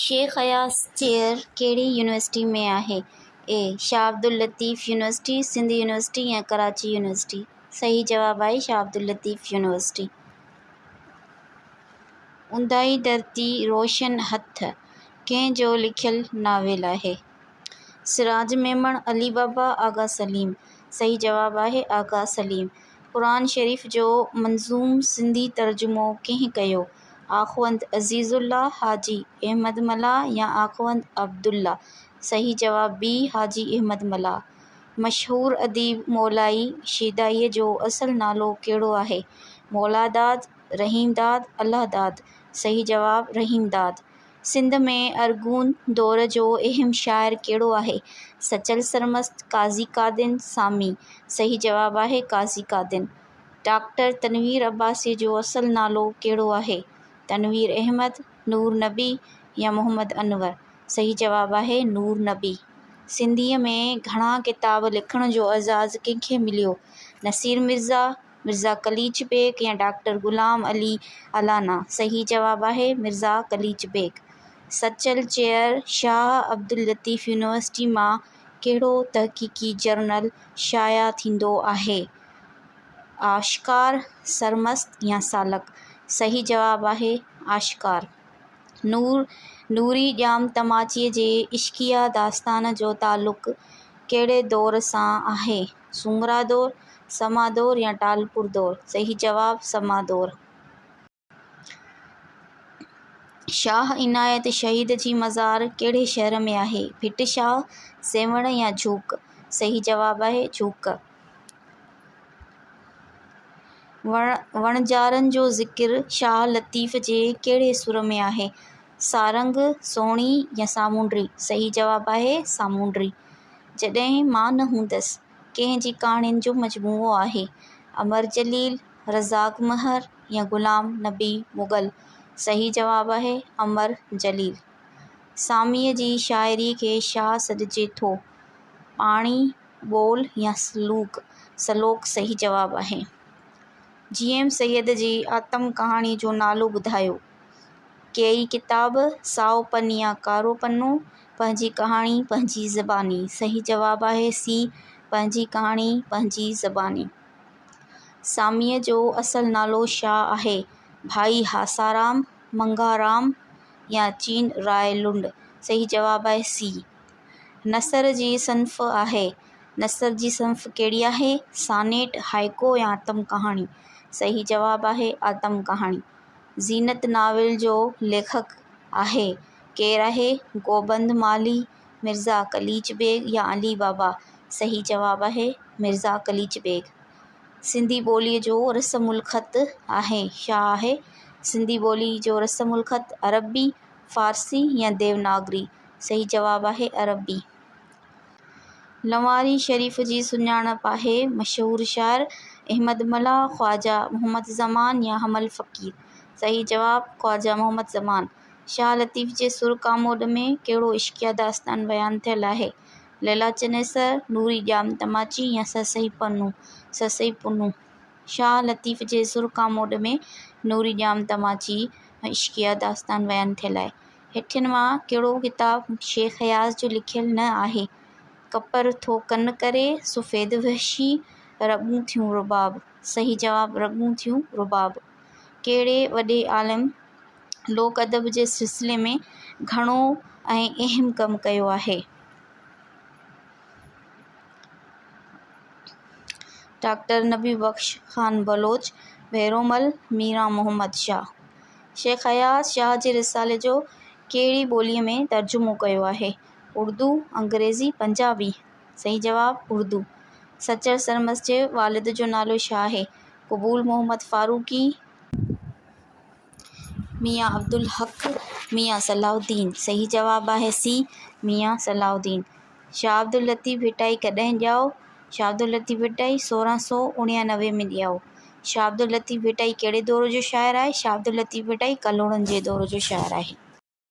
Shaikh Ayaz chair ڪهڙي university ۾ آهي؟ A, Shah Abdul Latif university, Sindh university يا ڪراچي يونيورسٽي؟ صحيح جواب آهي شاهه عبداللطيف يونيورسٽي. اونداهي ڌرتي روشن هٿ ڪنهن جو لکيل ناول آهي؟ سراج ميمڻ، علي بابا، آغا سليم. صحيح جواب آهي آغا سليم. قرآن شريف جو منظوم سنڌي ترجمو ڪنهن ڪيو؟ آخوند عزيز الله، حاجي احمد ملاح يا آخوند عبدالله؟ صحيح جواب بي حاجي احمد ملاح. مشهور اديب مولائي شيدائيء جو اصل نالو ڪهڙو آهي؟ مولاداد، رحيمداد، الله داد. صحيح جواب رحيمداد. سنڌ ۾ ارغون دور جو اهم شاعر ڪهڙو آهي؟ سچل سرمست، قاضي قادن، سامي. صحيح جواب آهي قاضي قادن. ڊاڪٽر تنوير عباسيء جو اصل نالو ڪهڙو آهي؟ تنوير احمد، نور نبي يا محمد انور؟ صحيح جواب آهي نور نبي. سنڌيء ۾ گهڻا ڪتاب لکڻ جو اعزاز ڪنهن کي مليو؟ نصير مرزا، مرزا قليچ بيگ يا ڊاڪٽر غلام علي الانا؟ صحيح جواب آهي مرزا قليچ بيگ. سچل چيئر شاهه عبداللطيف يونيورسٽي مان ڪهڙو تحقيقي جرنل شايع ٿيندو آهي؟ آشڪار، سرمست يا سالڪ؟ صحيح جواب آهي آشڪار. نور نوري ڄام تماچيء جي عشقيه داستان جو تعلق ڪهڙي دور سان آهي؟ سومرا دور، سما دور يا ٽالپور دور؟ صحيح جواب سما دور. شاهه عنايت شهيد جي مزار ڪهڙي شهر ۾ آهي؟ ڀٽ شاهه، سيوهڻ يا جهوڪ؟ صحيح جواب آهي جهوڪ. وڻجارن جو ذڪر شاهه لطيف جي ڪهڙي سر ۾ آهي؟ سارنگ، سهڻي يا سامونڊي؟ صحيح جواب آهي سامونڊي. جڏهن مان نه هوندس ڪنهن جي ڪهاڻين جو مجموعو آهي؟ امر جليل، رزاق مهر يا غلام نبي مغل؟ صحيح جواب آهي امر جليل. ساميء جي شاعريء کي شاهه سڏجي ٿو. پاڻي، ٻول يا سلوڪ؟ سلوڪ صحيح جواب آهي. جي ايم سيد جي آتم ڪهاڻي جو نالو ٻڌايو. ڪيئي ڪتاب، سائو پن يا ڪارو پنو، پنهنجي ڪهاڻي پنهنجي زباني. صحيح جواب آهي سي پنهنجي ڪهاڻي پنهنجي زباني. ساميء جو اصل نالو ڇا آهي؟ ڀائي هاسارام، منگهارام يا چين راء لنڊ؟ صحيح جواب آهي سي. نثر جي صنف آهي. نثر جي صنف ڪهڙي آهي؟ سانيٽ، هائيڪو يا آتم ڪهاڻي؟ صحيح جواب آهي آتم ڪهاڻي. زينت ناول جو ليکڪ آهي ڪير آهي؟ گوبند مالهي، مرزا قليچ بيگ يا علي بابا؟ صحيح جواب آهي مرزا قليچ بيگ. سنڌي ٻوليء جو رسم الخط آهي ڇا آهي؟ سنڌي ٻوليء جو رسم الخط عربي، فارسي يا ديوناگري؟ صحيح جواب آهي عربي. لنواري شريف جي سڃاڻپ آهي مشهور شاعر احمد ملاح، خواجه محمد زمان يا حمل فقير؟ صحيح جواب، خواجه محمد زمان. شاهه لطيف جي سر ڪاموڏ ۾ ڪهڙو عشقيه داستان بيان ٿيل آهي؟ ليلا چنيسر، نوري ڄام تماچي يا سسئي پنهون؟ سسئي پنهون. شاهه لطيف جي سر ڪاموڏ ۾ نوري ڄام تماچي عشقيه داستان بيان ٿيل آهي. هيٺين مان ڪهڙو ڪتاب شيخ اياز جو لکيل نه آهي؟ ڪپر ٿو ڪن ڪري، سفيد وحشي، رڳون ٿيون رباب. صحيح جواب رڳون ٿيون رباب. ڪهڙي وڏي عالم لوڪ ادب جي سلسلي ۾ گهڻو ۽ اهم ڪم ڪيو آهي؟ ڊاڪٽر نبي بخش خان بلوچ، ڀيرومل، ميران محمد شاهه. شيخ اياز شاهه جي رسالي جو ڪهڙي ٻوليء ۾ ترجمو ڪيو آهي؟ اردو، انگريزي، پنجابي. صحيح جواب اردو. سچل سرمست جي والد جو نالو ڇا آهي؟ قبول محمد فاروقي، ميان عبدالحق، ميان صلاح الدين. صحيح جواب آهي سي ميان صلاح الدين. شاهه عبداللطيف ڀٽائي ڪڏهن ڄائو؟ شاهه عبداللطيف ڀٽائي 1689 ۾ ڄائو. شاهه عبداللطيف ڀٽائي ڪهڙي دور جو شاعر آهي؟ شاهه عبداللطيف ڀٽائي ڪلهوڙن جي دور جو شاعر آهي.